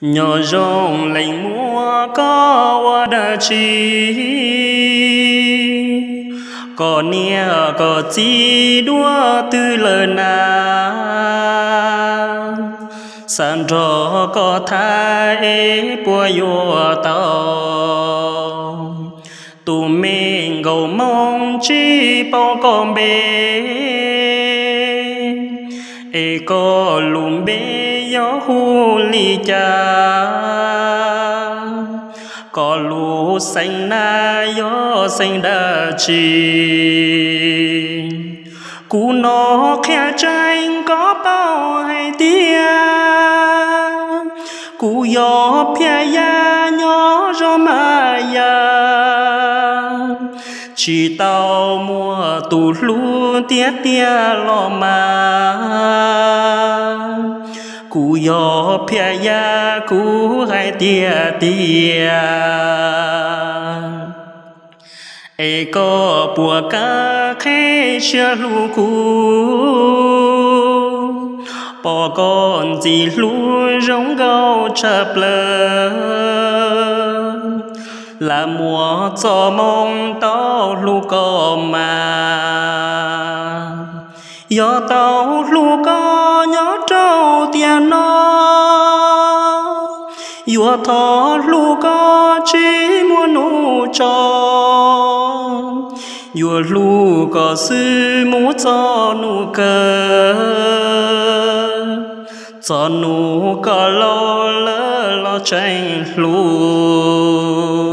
Nyob zoo leej muam, koj ua dab tsi? Koj niam koj txiv dua twg lawm na? Xav nrog koj tham es puas yuav tau? Tus me nkauj Hmoob tsis paub koj npe, es koj lub npe yog hu li cas? Koj lub xeem na yog xeem dab tsi? Kuv hnov qhia tseeb koj paub hais tias kuv yog Phiaj Yaj nyob zos Maj Yaj, tsis tau muaj tus hlub tiag tiag los mas. Kuv yog Phiaj Yaj kuv hais tiag tiag, es koj puas kam qheb siab hlub kuv? Pom koj ntxim hlub zoo nkauj tshaj plaws, lam muaj txoj hmoo tau hlub koj mas. Yog tau hlub koj nyob rau tiam no, yuav thov hlub koj tsis muaj hnub tso. Yuav hlub koj xwb mus txog hnub kawg, txog hnub koj laus lawm los tseem hlub.